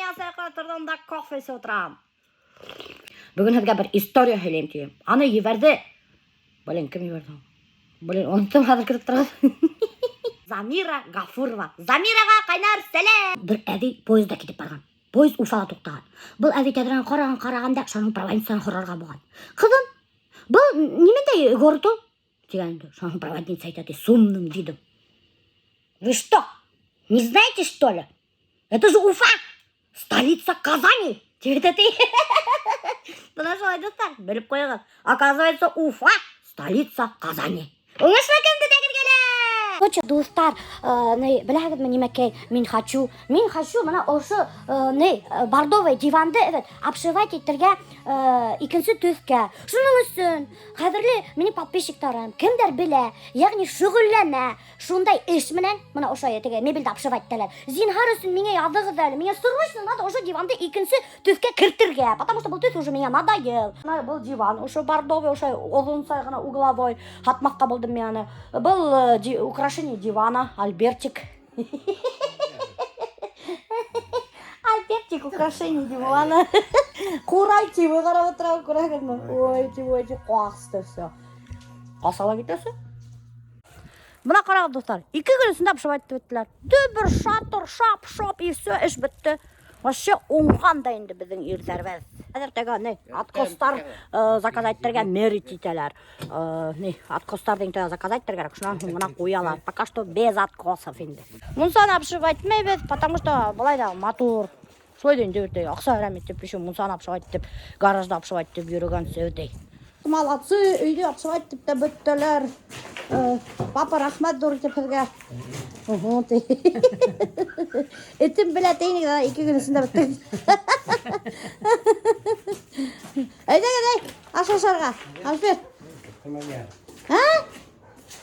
яңы йоҡлап торҙом да кофе эсеп ултырам. Бөгөн һеҙгә бер история һөйләйем тием. Аны ебәрҙе. Блин, кем ебәрҙе? Блин, оноттом, хәҙер көтөп тороғоҙ. Замира Гафурова. Замираға ҡайнар сәләм. Бер әбей поезда китеп барған. Поезд Уфала туҡтаған. Был әбей тәҙрәнән ҡараған, ҡараған да шуның проводницаны һорарға булған. Ҡыҙым, был ниндәй город ул? Тигән инде. Шуның проводница әйтә, с умным видом. Вы что, не знаете, что ли? Это же Уфа, столица Казани. Тип әйтә. Бына шулай, дуҫтар, белеп ҡуйығыҙ. Оказывается, Уфа, столица Казани. Уңышлы көн бөтәгеҙгә лә! Короче, дуҫтар, ни, беләһегеҙме нимәкәй, мин хочу бына ошо ни, бордовый диванды, evet, обшивать итергә икенсе төҫкә. Шуның өсөн, ҡәҙерле минең подписчиктарым, кемдәр белә, йәғни шөғөлләнә шундай эш менән, бына ошо теге мебелде обшивать итәләр. Зинһар өсөн миңә яҙығыҙ әле. Миңә срочно надо ошо диванды икенсе төҫкә кертергә, потому что был төҫ уже миңә надоел. Бына был диван, ошо бордовый, ошо оҙонса ғына угловой, һатмаҫҡа булдым мин аны. Был украшение дивана, Альбертик. Альбертик украшение дивана. Ҡурай тип ҡарап ултырам, күрәһегеҙме? Ой, тип, ой, тип, ҡасты все. Ҡаса ла китәсе. Бына ҡарағыҙ, дуҫтар, 2 көн эсендә обшивать итеп бөттөләр. Дөбөр, шатыр, шап, шоп, и все, эш бөттө. Вообще уңған да инде беҙҙең ирҙәребеҙ. Хәҙер теге ни, откостар заказать итергә мерить итәләр. Ни, откостарҙы инде заказать итергә кәрәк, шунан һуң ғына ҡуялар. Пока что без откосов инде. Мунсаны обшивать итмәйбеҙ, потому что былай ҙа матур. Шулай ҙа инде бит, аҡса әрәм итеп, еще мунсаны обшивать итеп, гаражда обшивать итеп йөрөгәнсе үтәй. Молодцы, өйҙө обшивать итеп тә бөттөләр. Папа, рәхмәт ҙур итеп һеҙгә. Уһу, ти. Этем белә тейнек, 2 көн эсендә бөттөк. Әйҙәгеҙ, әй, аш ашарға. Альфер. А?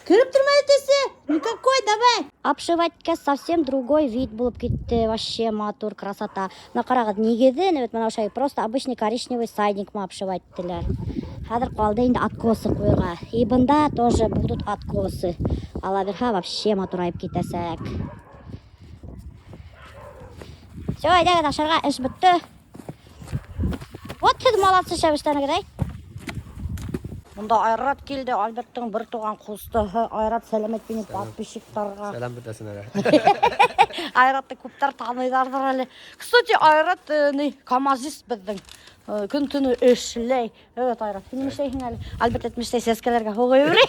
Кереп тормай әтәсе. Никакой, давай. Обшивать совсем другой вид булып китте. Вообще матур, красота. Бына ҡарағыҙ, нигеҙен, бит бына ошолай просто обычный коричневый сайдинг менән обшивать иттеләр. Хәҙер ҡалды инде откосы ҡуйырға. И бында тоже будут откосы. Алла бирһә, вообще матурайып китәсәк. Все, әйҙәгеҙ ашарға, эш бөттө. Вот һеҙ молодцы, шәп эшләнегеҙ, әй. Бында Айрат килде, Альберттың бер туған ҡустыһы. Айрат, сәләм әйт минең подписчиктарға. Сәләм бөтәһенә. Айратты күптәр таныйҙарҙыр әле. Кстати, Айрат ни, камазист беҙҙең. Көн төнө эшләй. Evet, Айрат, һин нимә эшләйһең әле? Альберт әйтмешләй, сәскәләргә һыу ҡойоп йөрөй.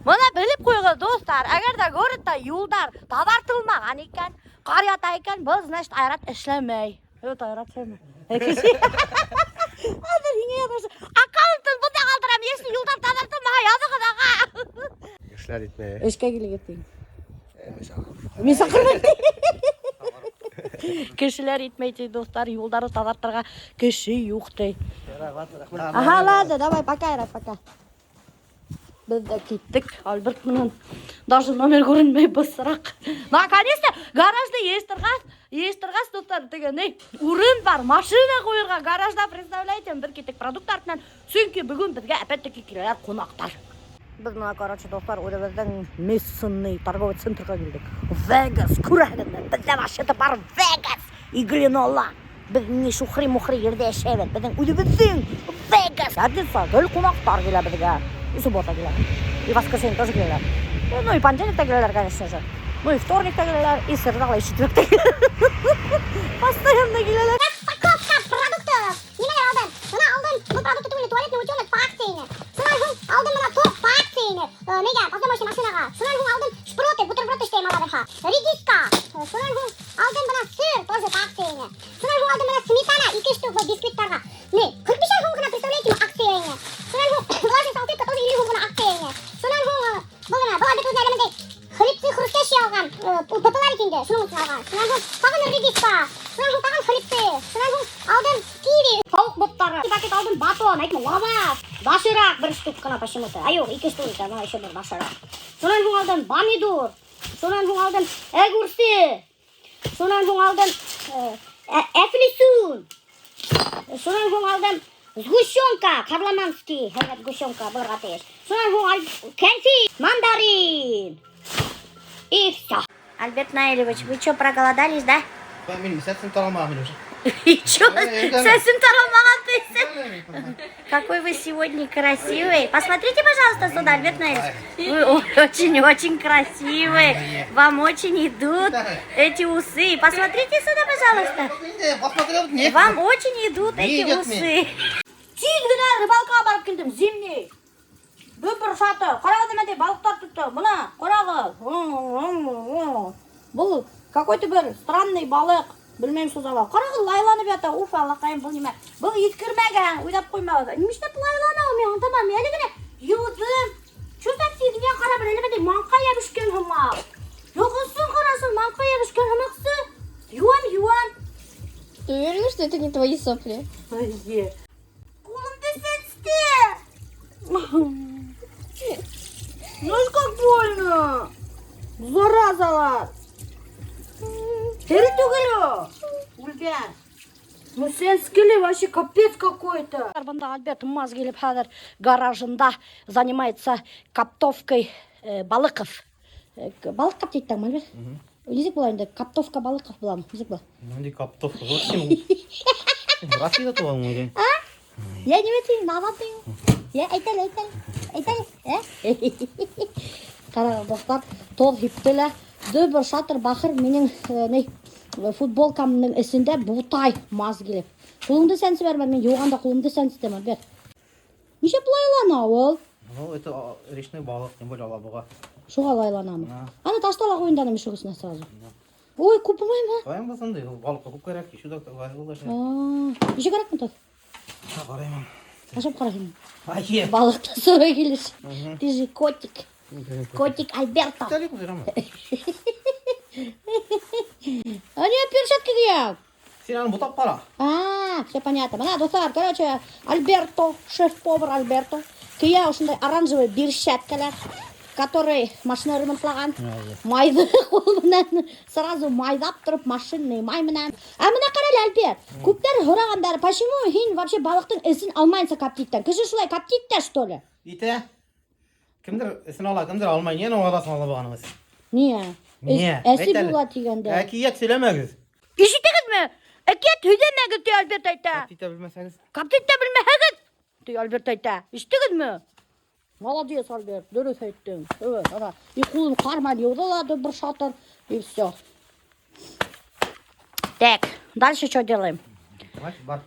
Бына белеп ҡуйығыҙ, дуҫтар, әгәр ҙә городта юлдар таҙартылмаған икән, ҡар ята икән, был значит Айрат эшләмәй. Evet, Айрат эшләмәй. Хәҙер һиңә яҙмыш. Аккаунтын бында ҡалдырам, если юлдар таҙартылмаһа, яҙығыҙ аға. Эшләр итмәй. Эшкә килегеҙ тиң. Мин саҡырмайым. Кешеләр етмәй ти, дуҫтар, юлдары таҙартырға кеше юҡ ти. Ага, ладно, давай, пока, Айрат, пока. Беҙ ҙә киттек Альберт менән. Даже номер күренмәй бысраҡ. Наконец-то гаражды йыйыштырғас, йыйыштырғас, дуҫтар, теге ни, урын бар, машина ҡуйырға гаражда, представляете, бер киттек продукт артынан. Сөнки бөгөн беҙгә опять-таки киләләр ҡунаҡтар. Беҙ бына, короче, дуҫтар, үҙебеҙҙең местный торговый центрға килдек. Вегас, күрәһегеҙме? Беҙҙә вообще-то бар Вегас и Глинола. Беҙ ни шухри-мухри ерҙә йәшәйбеҙ. Беҙҙең үҙебеҙҙең Вегас. Пятница гел ҡунаҡтар килә беҙгә. И суббота килә. И воскресенье тоже киләләр. Ну и понедельник та киләләр, конечно же. Ну и вторник та киләләр, и среда, и четверг та киләләр. Постоянно киләләр. Распаковка продуктов. Нимәләр алдым? Бына алдым. Был продукты түгел, туалетный утенок по акции. Шунан һуң алдым бына торт по акции. Нигә? Посудомоечный машинаға. Шунан һуң алдым шпроты, бутерброд эшләйем ала бирһә. Редиска. Шунан һуң алдым бына сыр, тоже по акции. Шунан һуң алдым бына сметана, ике штук был бисквиттарға. Не, 45 һум ғына, представляете, акция. Шунан һуң влажный салфетка тоже 50 һум ғына акция. Шунан һуң был бына, был Альберт үҙенә әле хлебцы хрустящий алған. Ул ПП-лар бит инде, шуның өсөн алған. Шунан һуң тағын редиска. Шунан һуң тағын хлебцы. Шунан һуң алдым киви. Тауыҡ боттары. Пакет алдым батон, әйтме, лаваш. Доширак бер штук ҡына почему-то. А юҡ, ике штук икән, бына еще бер доширак. Шунан һуң алдым помидор. Шунан һуң алдым огурцы. Шунан һуң алдым әфлисун. Шунан һуң алдым сгущенка, карламанский, һәйбәт сгущенка булырға тейеш. Шунан һуң кәнфит, мандарин. И все. Альберт Наилевич, вы что, проголодались, да? Мин сәсем таралмаған уже. И чё? Сәсем таралмаған тиһең. Какой вы сегодня красивый. Посмотрите, пожалуйста, сюда, Альберт Наилевич. Вы очень-очень красивый. Вам очень идут эти усы. Посмотрите сюда, пожалуйста. Посмотрел, нет. Вам очень идут Не эти идет усы. Тиҙ генә рыбалкаға барып килдем, зимний. Дөбөр шатыр. Ҡарағыҙ нимәндәй балыҡтар тотто. Бына, ҡарағыҙ. Был какой-то бер странный балыҡ. Белмәйем шул зала. Ҡарағыҙ, лайланып ята. Уф, Аллаҡайым, был нимә? Был иҫкермәгән, уйлап ҡуймағыҙ. Нишләп лайлана ул, мин аңламам. Әле генә йыуҙым. Что за фигня, ҡара бер әле бындай маңҡа йәбешкән һымаҡ. Юғысын ҡарасын, маңҡа йәбешкән һымаҡсы. Йыуам, йыуам. Ты уверена, что это не твои сопли? Эйе. Ҡулымды сәнсте. Знаешь, как больно. Заразалар. Тере түгел ул. Үлгән. Ну, сәнскеле вообще капец какой-то. Бында Альберт маз килеп хәҙер гаражында занимается коптовкой балыков. Балыҡ коптить Альберт? Нисек була инде? Коптовка балыков буламы? Нисек була? Ниндәй коптовка? Син Россияда тыуған инде. Я нимә тиң, наҙан тиң. Я әйт әле, әйт әле. Әйт әле. Ә? Ҡарағыҙ, дуҫтар, тоҙ һипте лә. Дөбөр шатыр бахыр минең ни футболкамның эсендә бутай маз килеп. Ҡулыңды сәнсеп бәрмә, мин йыуғанда ҡулымды сәнстем, Альберт. Нишләп лайлана ул? Ну, это речной балыҡ, тем более алабуға. Шуға лайланамы? Да. Аны ташта ла ҡуй инде ана мешок эсенә сразу. Ой, күп булмаймы? Ҡаян булһын ди, балыҡҡа күп кәрәк, еще да ул. Нисә кәрәкме тоҙ? Ҡараймын. Ашап ҡара һин. Ай, Балыҡты сорай килеш. Ты же котик. Котик Альберто. Әле күҙ А не, перчатки кейәм. Син аны бутап ҡара. А, все понятно. Бына, дуҫтар, короче, Альберто, шеф-повар Альберто, кейә ошондай оранжевый перчаткалар, который машина ремонтлаған. Майҙы ҡул менән сразу майҙап тороп машинный май менән. Ә бына ҡара әле, Альберт, күптәр һорағандар, почему һин вообще балыҡтың эсен алмайынса коптиттән? Кеше шулай коптит что ли? Итә. Кемдер эсен ала, кемдер алмай. Ниңә алаһың алабуғаның эсен? Ниңә? Ниңә? Әсе Әйт әле. була тигәндә. Әкиәт һөйләмәгеҙ. Ишеттегеҙме? Әкиәт һөйләмәгеҙ, ти Альберт әйтә. Коптить итә белмәһәгеҙ. Коптить итә белмәһәгеҙ, ти Альберт әйтә. Ишеттегеҙме? Молодец, Альберт, дөрөҫ әйттең. Эйе, ана, и ҡулын ҡар менән йыуҙы ла бер шатыр, и все. Так, дальше что делаем? Давай, бар.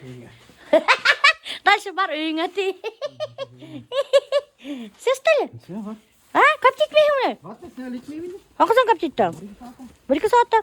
Өйөңә. Дальше бар өйөңә ти. Все, что ли? Все, бар. А, коптить итмәйһеңме? Бар, син итмәйем инде. А ҡасан коптить итәң? 1-2 сәғәттә.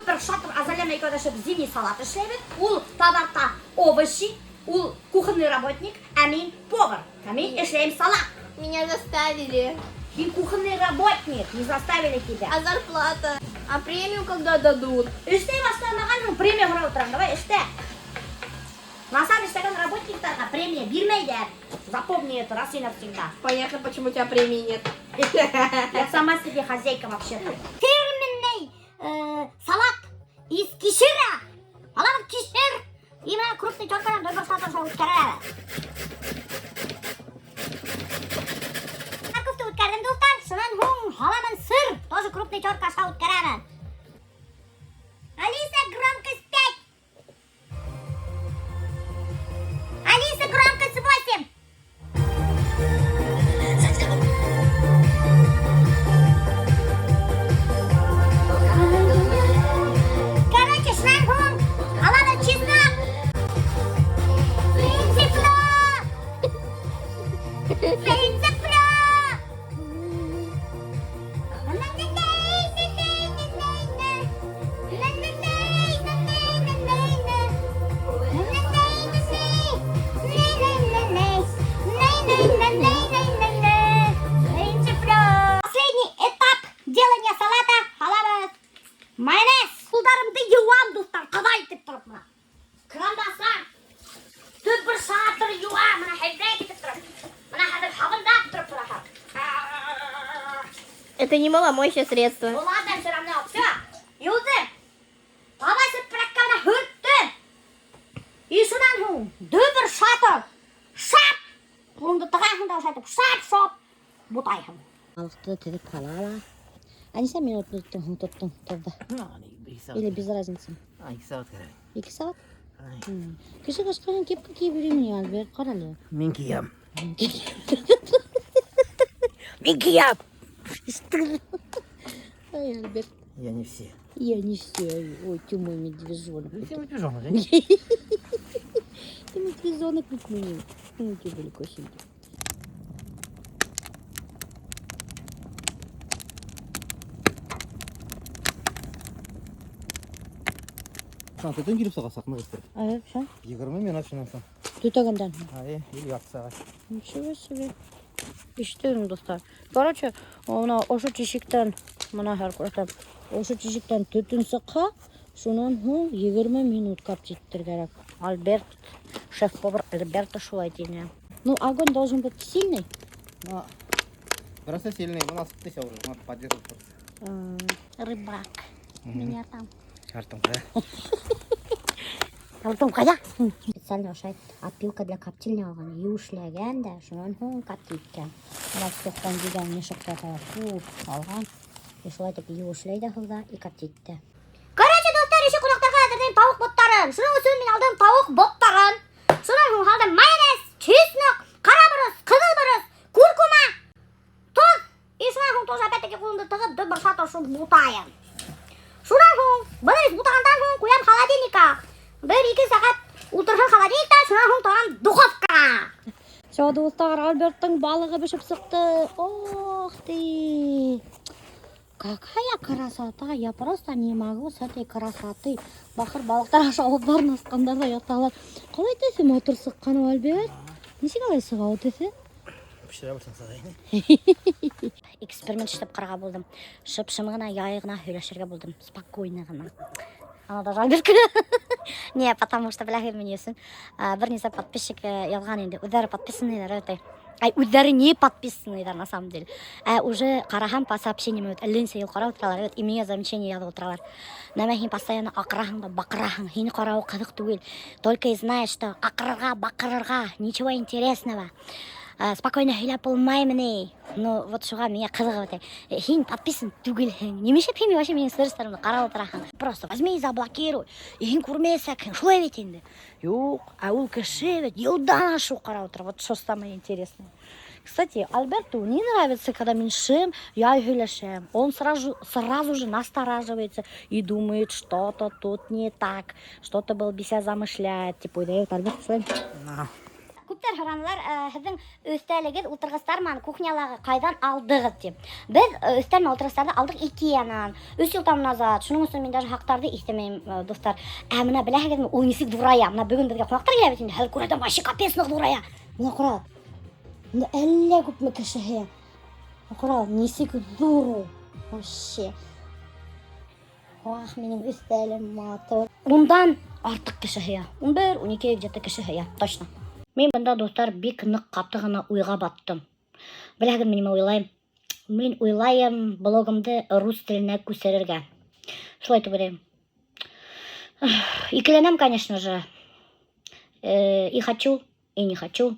Бер шатыр Азалия икәүләшеп зимний салат эшләйбеҙ. Ул поварта овощи, ул кухонный работник, ә мин повар. Ә мин эшләйем салат. Меня заставили. Мин кухонный работник, не заставили тебя. А зарплата? А премию когда дадут? Эшләй башламағанһың, премия һорап ултырам. Давай, эшлә. Насар эшләгән работниктарға премия бирмәйҙәр. Запомни это раз и навсегда. Понятно, почему у тебя премии нет. Я сама себе хозяйка вообще-то. Фирменный салат из кишера. Алабыҙ кишер. И бына крупный терканан бер сатыр үткәрәбеҙ. Морковты үткәрҙем, дуҫтар. Шунан һуң һаламын сыр. Тоже крупный терка аша үткәрәмен. Алиса, громкость 5. Алиса, громкость 8. Короче, шунан һуң алабыҙ чеснок. Тепло. Тепло. Это не маломоющее средство. Ну ладно, все равно. Все, йыуҙым. Таҙа сепрәккә менән һөрттөм. И шунан һуң дөбөр шатыр. Шап! Ҡулыңды тығаһың да ошайтып шап-шоп бутайһың. Балыҡты теҙеп ҡала ла. А нисә минут тоттоң һуң тоттоң тоҙҙо? 2 сәғәт. Или без разницы? 2 сәғәт кәрәк. 2 сәғәт? Кеше ҡышҡа кепка кейеп йөрөймө ни, Альберт? Ҡара әле. Мин кейәм. Мин кейәм. Ай, Альберт. Я не все. Я не все. Ой, ты мой медвежонок. Ты медвежонок, да? Ты медвежонок ведь мой. Ну, ты великосенький. Төтөн килеп сыға саҡ ныҡ иттереп. А, все? 20 минут шунан һуң. Төтәгәндән. Ай, или ярты сәғәт. Ничего себе. Ишетегеҙ, дуҫтар. Короче, бына ошо тишектән, бына һәр күрһәтәм. Ошо тишектән төтөн сыҡһа, шунан һуң 20 минут коптить кәрәк. Альберт, шеф-повар Альберта шулай тине. Ну, огонь должен быть сильный. Ну, просто сильный. У нас ты уже, надо поддерживать просто. Рыбак. Меня там. Артем, да? Артем, ҡайҙа? Специально ошолай опилка для коптильни алған. Еүешләгән дә, шунан һуң коптить иткән. Бына тоҡтан дигән мешокта күп алған. И шулай итеп еүешләй ҙә һыуҙа и коптить итә. Короче, дуҫтар, еще ҡунаҡтарға әҙерләйем тауыҡ боттарын. Шуның өсөн мин алдым тауыҡ боттарын. Шунан һуң алдым майонез, чеснок, ҡара борос, ҡыҙыл борос, куркума, тоҙ. И шунан һуң тоже опять-таки ҡулымды тығып, дөбөр шатыр шул бутайым. Шунан һуң, быны бутағандан һуң ҡуям холодильникка. 1-2 сәғәт ултырһын холодильникта, шунан һуң тығам духовкаға. Все, дуҫтар, Альберттың балығы бешеп сыҡты. Ох ты! Какая красота! Я просто не могу с этой красоты. Бахыр балыҡтар аша ауыҙҙарын асҡандар ҙа яталар. Ҡалай төҫө матур сыҡҡан ул, Альберт? Нисек алай сыға ул төҫө? Бешерә белһәң сыға. Эксперимент эшләп ҡарарға булдым. Шып-шым ғына, яй ғына һөйләшергә булдым. Спокойно ғына. Ана даже Альберт көлә. Не, потому что беләһегеҙме ни өсөн? Бер нисә подписчик яҙған инде. Үҙҙәре подписанныйҙар үтә. Ай, үҙҙәре не подписанныйҙар на самом деле. Ә уже ҡараһам по сообщениям үт, әллә нисә йыл ҡарап ултыралар, и миңә замечание яҙып ултыралар. Нәмә һин постоянно аҡыраһың да баҡыраһың, һине ҡарауы ҡыҙыҡ түгел. Только и знаешь, что аҡырырға, баҡырырға, ничего интересного. Спокойно һөйләп булмаймы ни? Ну, вот шуға миңә ҡыҙыҡ үтә. Һин подписан түгелһең. Нимә эшләп һин вообще минең стористарымды ҡарап ултыраһың? Просто возьми и заблокируй. И һин күрмәйәсәкһең, шулай бит инде. Юҡ, ә ул кеше бит йылдан ашыу ҡарап ултыра. Вот что самое интересное. Кстати, Альберту не нравится, когда мин шым, яй һөйләшәм. Он сразу же настораживается и думает, что-то тут не так, что-то был бисә замышляет. Типа, уйлай, Альберт шулай. Күптәр һоранылар, һеҙҙең өҫтәлегеҙ, ултырғыстар менән кухнялағы ҡайҙан алдығыҙ тип. Беҙ өҫтәл менән ултырғыстарҙы алдыҡ Икеянан. 3 йыл тому назад. Шуның өсөн мин даже хаҡтарҙы иҫләмәйем, дуҫтар. Ә бына беләһегеҙме, ул нисек ҙурая? Бына бөгөн беҙгә ҡунаҡтар килә бит инде. Хәл күрәдән вообще капец ныҡ ҙурая. Бына ҡара. Бында әллә күпме кеше һыя. Ҡара, нисек ҙур ул. Вообще. Ах, минең өҫтәлем матур. 10-дан артыҡ кеше һыя. 11, 12 где-то кеше һыя, точно. Мин бында, дуҫтар, бик ныҡ ҡаты ғына уйға баттым. Беләһегеҙме, нимә уйлайым? Мин уйлайым блогымды рус теленә күсерергә. Шулай итеп уйлайым. Икеләнәм, конечно же. И хочу, и не хочу.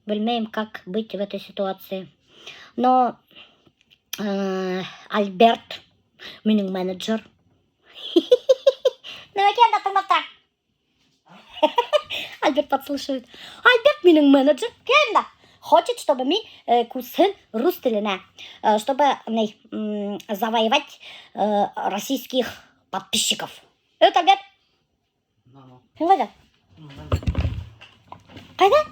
Белмәйем, как быть в этой ситуации. Но Альберт, минең менеджер. Нимә икән дә тыңлап тора. Альберт подслушивает. Альберт минең менеджер. Кем дә? Хочет, чтобы мин күсһен рус теленә, чтобы ни, завоевать российских подписчиков. Это Альберт? Һин ҡайҙа? Ҡайҙа?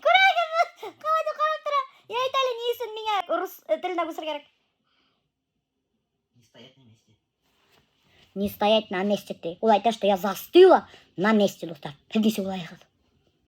Күрәһегеҙме? Ҡалай ҡарап тора. Я әйт әле, ни өсөн миңә рус теленә күсергә кәрәк? Не стоять на месте. Не стоять на месте ти. Ул әйтә, что я застыла на месте, дуҫтар. Һеҙ нисек уйлайһығыҙ?